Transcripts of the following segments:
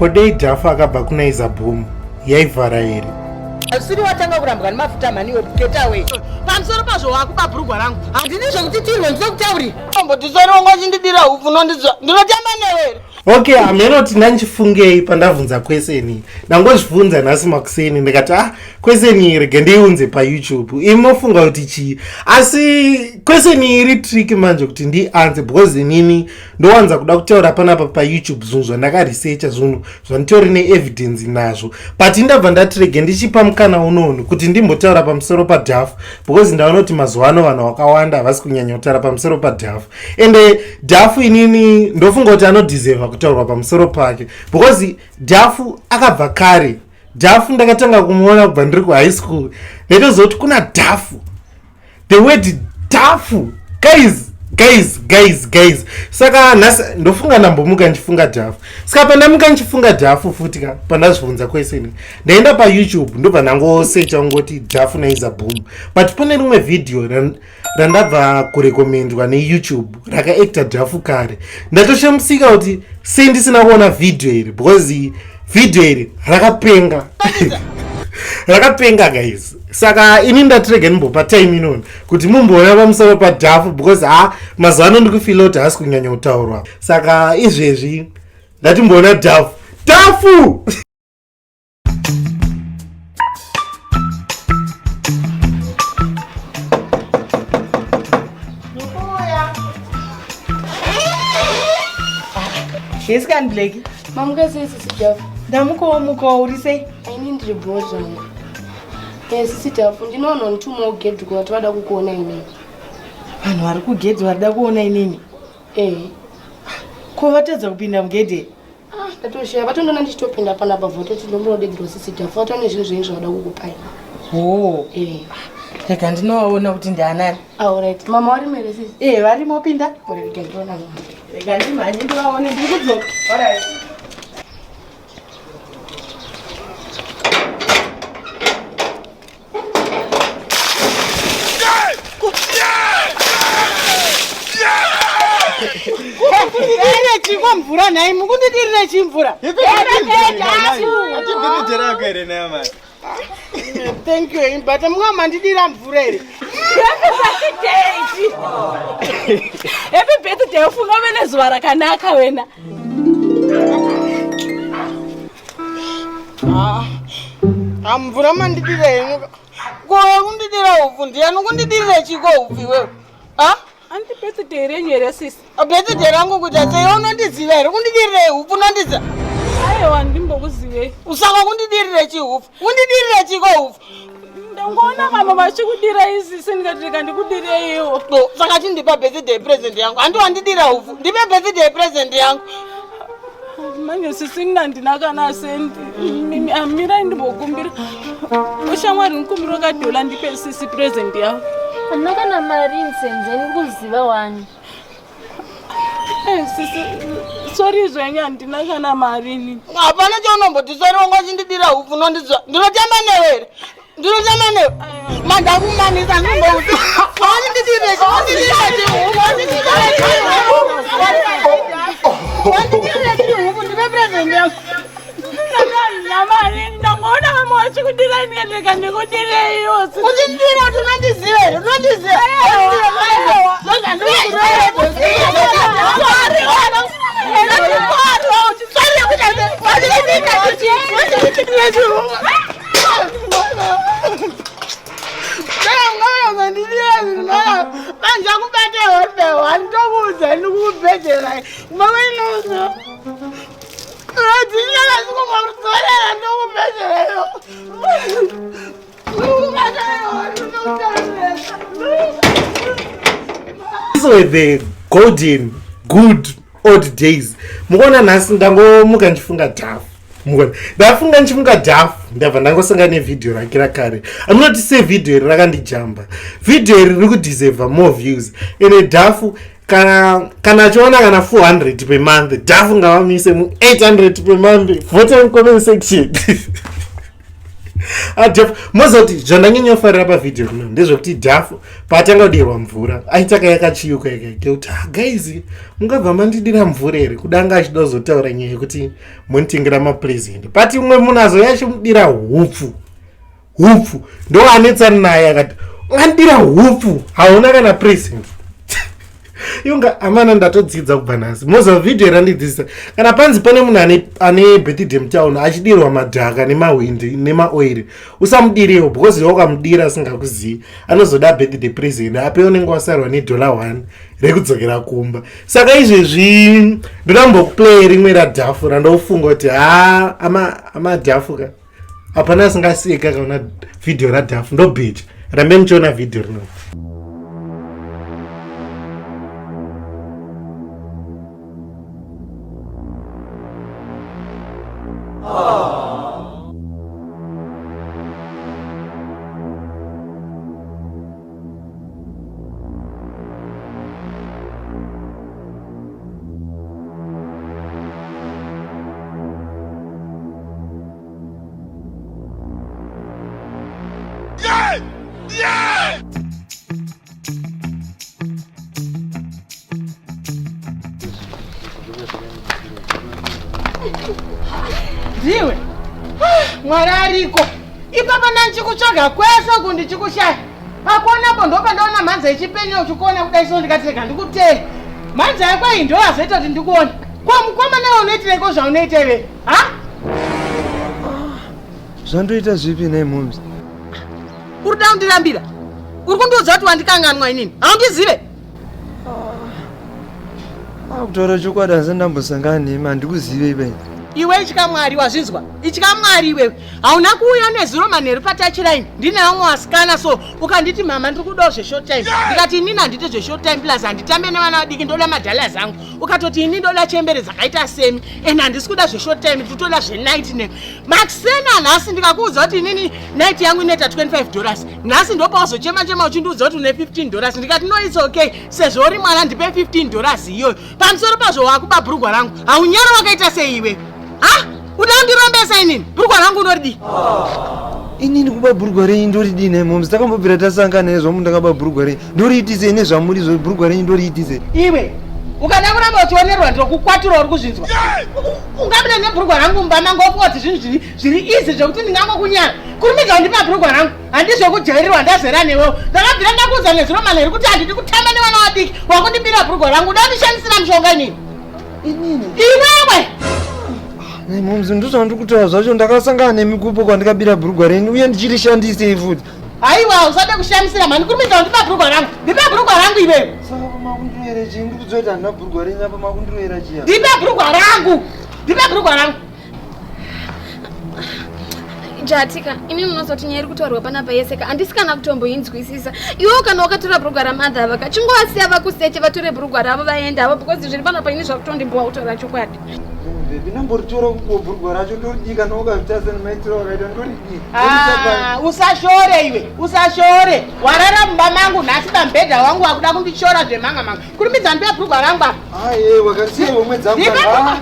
Podei Dhafu akabva kuNaiza Boom yaivhara here? Usiri watanga kurambwa nemafuta mhani iwe, get away. Pamusoro pazvo wakuba bhurugwa rangu. Handini zvekuti tirwe ndinokutaurira. Ombotisori wanga uchindidira hupfu unondidzwa. Ndinotamba newe here? Okay, hameno kuti ndandichifungei pandabvunza question. Ndangozvibvunza nhasi makuseni ndikati ah question iyi rege ndiiunze paYouTube. Imi mofunga kuti chii? Asi question iyi iri tricky manje kuti ndiianse because inini ndowanza kuda kutaura panapa payoutube zvinhu zvandakaresearcha zvinhu zvanditori neevidence nazvo but ndabva ndati rege ndichipa mukana unonu kuti ndimbotaura pamusoro padhafu because ndaona kuti mazuva ano vanhu vakawanda havasi kunyanya kutaura pamusoro padhafu ende dhafu inini ndofunga kuti anodeserva kutaurwa pamusoro pake because dhafu akabva kare. Dhafu ndakatanga kumuona kubva ndiri kuhigh school, ndaitoziva kuti kuna dhafu, the word dhafu. Guys, guys, guys, guys, saka nhasi ndofunga ndambomuka ndichifunga dhafu. Saka pandamuka ndichifunga dhafu futi ka, pandazvibvunza kweseni, ndaenda paYouTube, ndobva ndangosecha kungoti Dhafu Naiza Boom, but pane rimwe vhidhiyo randabva kurekomendwa neYouTube rakaacta dhafu kare. Ndatoshamusika kuti sei ndisina kuona vhidhiyo iri, because vhidhiyo iri rakapenga, rakapenga guys. Saka ini ndatirege ndimbopa time inoni kuti mumboona pamusoro padhafu, because ha, mazuva ano ndikufila kuti haasi kunyanya kutaurwa. Saka izvezvi ndatimboona dhafu, dhafu. Yes, kan Blake. Mamuka sei, sisi Dhafu? Ndamukawo, mukawo, uri sei? Aini ndiri bho zvangu. Sisi Dhafu, ndinoona nditumawo gedhi kuti vada kukuona inini. Vanhu vari kugedhi varida kuona inini? Eh. Ko vatadza kupinda mugedhi? Ah, ndatoshaya, vatondoona ndichitopinda panapa, vototi ndombonodedzerwa sisi Dhafu, vatone zvinhu zvenyu zvavada kukupai. Oh. Eh. Rega ndinovaona kuti ndianani. Alright. Mama varimo here, sisi? Eh, varimo, pinda. Rega ndiona mama. Rega ndimhanye ndivaone, ndiri kudzoka. Alright. Kundidirire chiko mvura nhai, mukundidirire chimvura? Thank you, but munga mandidira mvura here? Happy birthday! Happy birthday, ufunga uve nezuva rakanaka wena. Ah, mvura mandidira henyu. Ko kundidira upfu ndiyani? Kundidirire chiko upfu iwewe? Ah? Anti birthday renyu here, sisi? Birthday rangu kuita sei? Unondiziva here? Kundidirire upfu, unondiziva? Aiwa, ndimbokuzivei. Usaka kundidirire chiupfu? Kundidirire chiko upfu? Ndangoona mama vachikudira isisi, ndikati rega ndikudireiwo. No, saka chindipa birthday present yangu. Handi wandidira upfu, ndipe birthday present yangu. Manje sisi, nina ndina kana sendi. Amirai ndimbokumbira ushamwari, ndikumbira kadhola ndipe sisi present yavo. Handina kana mari, nsenzeni kuziva wani. Eh, sisi, sorry zvenyu, handina kana mari ini. Hapana chaunomboti sorry, wanga uchindidira upfu, unondiziva. Ndinotamba newe here? Ndinotamba newe? Mandakumanisa ndimbokuti wandidirire, wandidirire chiupfu, wandidirire chiupfu, wandidirire chiupfu, ndipe present yangu. Handina mari, ndangoona mama vachikudira, ndikati rega ndikudireiwo. Uchindidira kuti unondiziva here? Unondiziva? Manje akubate hombe wanditokuudza, ndikubhedhera mamainozo dzinyakasikumadzorera, ndokubhedherayo. These were the golden good old days. Mukuona nhasi ndangomuka ndichifunga dhafu. Mukuona ndafunga ndichifunga dhafu, ndabva ndangosanga nevhidhiyo rake rakare. Anoti se vhidhiyo iri rakandijamba, vhidhiyo iri riri kudeserva more views. Ende dhafu kana achiona kana 400 per month, dhafu ngavamise mu 800 per month. Vote in comment section. Adhafu moziva kuti zvandanyanyofarira pavhidhiyo rino ndezvekuti dhafu paatanga kudirwa mvura aitaka yakachiyuka ikaike kuti ah, guys mungabva mandidira mvura here kuda anga achida kuzotaura nyaya yekuti monditengera mapresent but umwe munhu azouya achimudira hupfu hupfu ndo anetsana naye akati ungandidira hupfu hauna kana present yonga amana ndatodzidza kubva nhasi moziva vhidhiyo randidzidzisa kana panzi pane munhu ane, ane birthday mutown achidirwa madhaka nemahwindi nemaoiri usamudirewo because iwe ukamudira asingakuzivi anozoda birthday present ape unenge wasarwa nedollar one rekudzokera kumba saka izvezvi ndoda kumbokuplay rimwe radhafu randofunga kuti ha amadhafu ka hapana asingaseka kaona vhidhiyo radhafu ndobhicha rambe muchiona vhidhiyo rino Ndiwe Mwari ariko ipapa ndanchikutsvaga kwese uku ndichikushaya pakuonapo ndopandaona mhanza ichipenya uchikuona kudai so ndikati rega ndikuteere mhanza yako iyi ndo yazoita kuti ndikuone ko mukomana iwe unoitireiko zvaunoita iwe ha Zvandoita zvipi nhai mom's? Uri kuda kundirambira? Uri kundiudza kuti wandikanganwa inini? Haundizive? Ah, kutaura chokwadi handisati ndambosangana nemi handikuzivei bai. Iwe itya Mwari wazvinzwa? Itya Mwari iwewe. Hauna kuuya nezuro manheru patachiraini ndine vamwe vasikana so ukanditi mama ndiri kudawo zveshort time ndikati inini handiti zveshort time plus handitambe nevana vadiki ndoda madhalas angu ukatoti ini ndoda chembere dzakaita semi and handisi kuda zveshort time nditoda zvenight ne Maxena nhasi ndikakuudza kuti inini night yangu inoita 25 dollars nhasi ndopawazochema chema uchindiudza kuti une 15 dollars ndikati no it's okay sezvo uri mwana ndipe 15 dollars iyoyo pamusoro pazvo wakuba bhurugwa rangu haunyaro wakaita sei iwe ha uda kundirombesa inini bhurugwa rangu unoridii Inini kuba bhurugwa renyu ndoridii nhai moms takambobvira tasangana nezvamu ndakaba bhurugwa renyu ndoriitisei nezvamuri zvo bhurugwa renyu ndoriitisei iwe ukada kuramba uchionerwa ndokukwatura uri kuzvinzwa ungabuda nebhurugwa rangu mumba mangu wofunga kuti zvinhu zviri zviri easy zvekuti ndingangokunyara kurumidza kundipa bhurugwa rangu handizvekujairirwa ndazera newewo ndakabvira ndakuudza nezuro manheru kuti handidi kutamba nevana vadiki wakundibira bhurugwa rangu uda kundishandisira mushonga inini inini iwewe Nhai moms ndozvandiri kutaura zvacho ndakasangana nemi kupo kwandikabira bhurugwa renyu uye ndichirishandisei futi haiwa usade kushamisira mhani kurumidza kundipa bhurugwa rangu ndipe bhurugwa rangu iwewe saka makundiroera chii ndikuzoita handina bhurugwa renyu apa makundiroera chiya ndipe bhurugwa rangu ndipe bhurugwa rangu Jatika, imi munozoti nyaya iri kutaurwa panapa yese ka handisi kana kutomboinzwisisa. Iwewo kana wakatora bhurugwa ramadha ava ka chingovasiya vakuseche vatore bhurugwa ravo vaende havo because zviri panapa ini zvakutondibhowa kutaura chokwadi. Baby, ndamboritora kupo bhurugwa racho ndoridii kana ukazvitarisa nemaitiro wakaita ndoridii Ah, usashore iwe usashore warara mumba mangu nhasi pamubhedha wangu wakuda kundishora zvemanga manga kurumidza ndipe bhurugwa rangu apa aye wakasiya homwe dzangu Ndipe bhurugwa.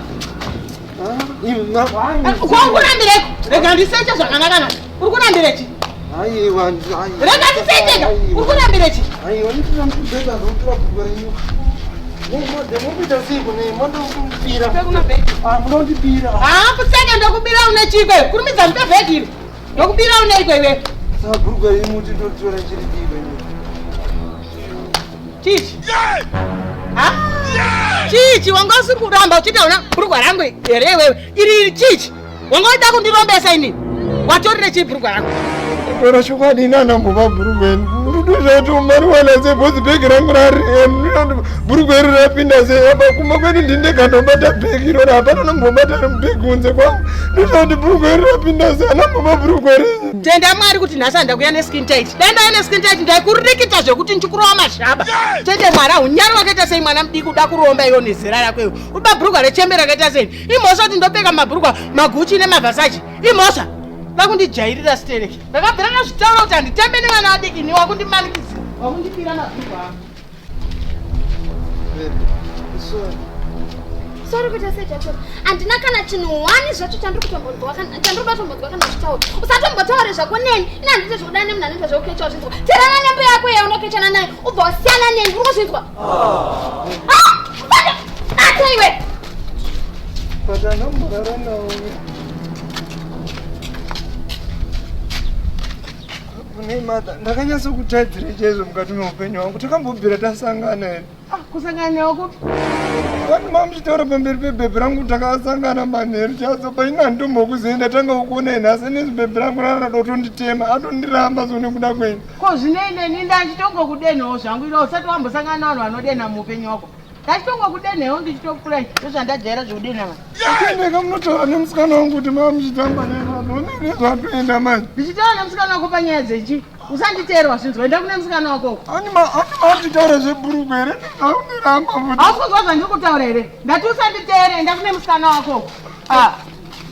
Ko ukurambireko rega ndiseche zvakanaka naka uri kurambirechi aiwa rega ndiseche ka uri kurambirechi aiwa ndinoda ndotora bhurugwa renyu Mokuita sei kune mondokubira munondibira haa kuseka ndokubira une chiko iwe kurumidza ndipe bhegi iri ndokubira une iko iwe saka bhurugwa renyu muti ndotora chiri dii Chichi. Ha? Chichi wanga usiri kuramba uchiita una bhurugwa rangu here iwewe. Iri iri chichi. Wanga uida kundirombesa inini. Watorire chii bhurugwa rangu? Tora chokwadi ini anambova bhurugwa iri. Ndinotoziva kuti mariwana sei bhozi bhegi rangu rari bhurugwa iri rapinda sei apa kumba kwedu ndini ndega ndobata bhegi iroro hapana anombobata ari mubhegi kunze kwangu. Ndinotoziva kuti bhurugwa iri rapinda sei anambova bhurugwa iri. Tenda Mwari kuti nhasi handakuya neskin tight. Dai ndauya neskin tight ndaikurikita zvekuti ndichikurova mashaba. Tende Mwari haunyari wakaita sei mwana mudiki uda kuromba iwe nezera rako iwe. Uba bhurugwa rechembere rakaita sei? Imhosva kuti ndopfeka mabhurugwa maGucci nemaVersace. Imhosva. Vakundijairira stereki. Ndakabvira ndazvitaura kuti handitambe nevana vadiki ini wakundimanikidzira. Wakundibira mabhurugwa angu. Sorry. Sorry kuita sei Jacob. Handina kana chinhu one zvacho chandiri kutombonzwa kana chandiri kuda kutombonzwa kana uchitaura. Usatombotaure zvako neni. Ini handiite zvekudana nemunhu anoita zvekukecha wazvinzwa. Terana nembuya yako yaunokechana nayo ubva wasiyana neni. Uri kuzvinzwa? Ah! Usati ata iwe. But anomborara nawo. Nei mother, ndakanyatsokutadzira chaizvo mukati meupenyu hwangu. Takambobvira tasangana here? Ah, kusangana newe kupi? Vanhu mamuchitaura pamberi pebhebhi rangu takasangana manheru chazo paina handitombokuziva ndatanga kukuonai nhasi nezibhebhi rangu rarada kutonditema atondiramba so nekuda kwenyu. Ko zvinei neni ndachitongokudenhawo zvangu ino usati wambosangana navanhu vanodenha muupenyu wako. Ndachitongokudenhawo ndichitokura ndozvandajaira zvekudenha vanhu. Ndika munotaura nemusikana wangu kuti mamuchitamba neni zvatoenda manje. Ndichitaura nemusikana wako panyaya dzechi? Usanditeerwa zvinzwa, enda kune musikana wako uko. Ani ma ani makuchitaura zvebhurugwa here? Ndindiramba futi. Hausi kunzwa zvandiri kutaura here? Ndati usanditeere, enda kune musikana wako uko. Ah.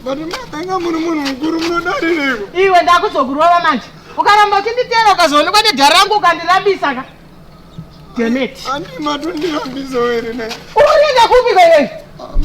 But matanga muri munhu mukuru munodarireiko? Iwe ndakuzokurova manje. Ukaramba uchinditeera ukazoonekwa nedhara rangu ukandirambisa ka. Damn it. Ani matondirambisa here ne? Unoenda kupi ko iwewe?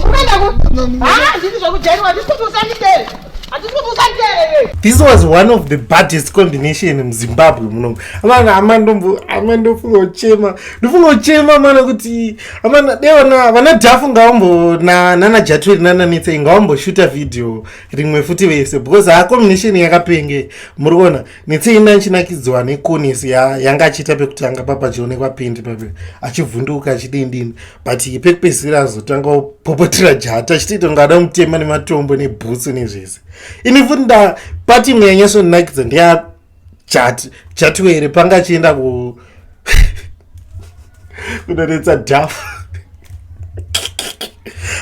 Unoenda kupi? Ah, ndini zvekujairwa, handisi kuti usanditeere. Handisi kuti usanditeere iwewe. This was one of the baddest combination muZimbabwe muno. Amana amandombo amandofunga kuchema. Ndofunga kuchema mana kuti amana deona vana Dhafu ngawambo na nana Jatwiri nana Nitse ngawamboshuta video rimwe futi vese because ha combination yakapenge muri kuona Nitse ina achinakidzwa nekonisi yanga achiita pekutanga papa chionekwa pindi pape achivhunduka achidini dini but pekupedzisira azotanga kupopotera Jata achitoita kunge ada mutema nematombo nebhutsu nezvese. Ini futi nda pati imwe yanyasonakidza ndeya Jati Jatiwere panga achienda ku kunonetsa dhafu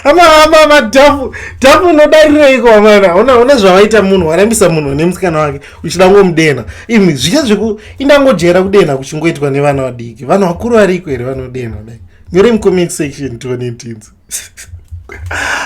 ama ama madhafu dhafu unodarireiko amana ona ona zvavaita munhu warambisa munhu nemusikana wake uchida ngomudena imi zviya zveku indangojera kudena kuchingoitwa nevana vadiki vanhu vakuru variko here vanodena dai nyore mucomment section tione tinzi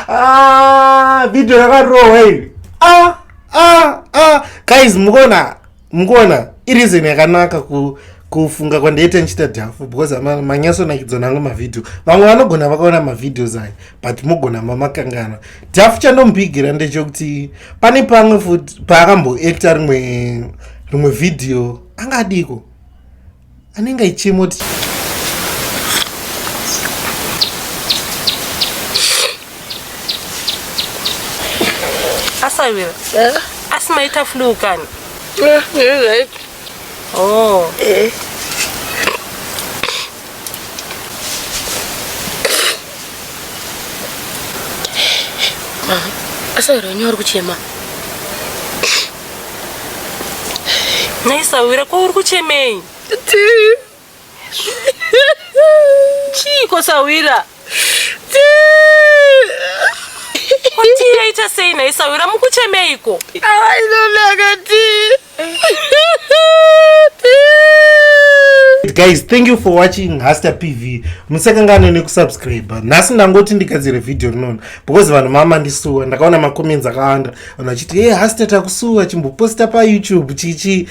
ah, video rakarohwa iri ah, ah, ah. Guys mukuona mukuona ireason yakanaka ku kufunga kwandaita ndichiita dhafu because manyatsonakidzwa nangu mavhidhiyo vamwe vanogona vakaona mavhidhios aya but mogona mamakangana dhafu chandomubigira ndechekuti pane pamwe futi paakamboacta rimwe rimwe vhidhiyo anga adiko anenge aichemoti Asawira. Eh? Asi maita flu kani? Eh, right. Oh. Eh. Mama, asawira wenyu vari kuchema. Nhai Sawira, ko uri kuchemei? Chiiko Sawira? Ko tii yaita sei nhai Sawira, mukuchemeiko? Inonaka tii. Guys, thank you for watching Hasta PV. Musakangane nekusubscribe. Nhasi ndangoti ndigadzire video rinona because vanhu mama ndisuwa, ndakaona macomments akawanda vanhu vachiti hey Hasta takusuwa, chimboposta paYouTube chichi.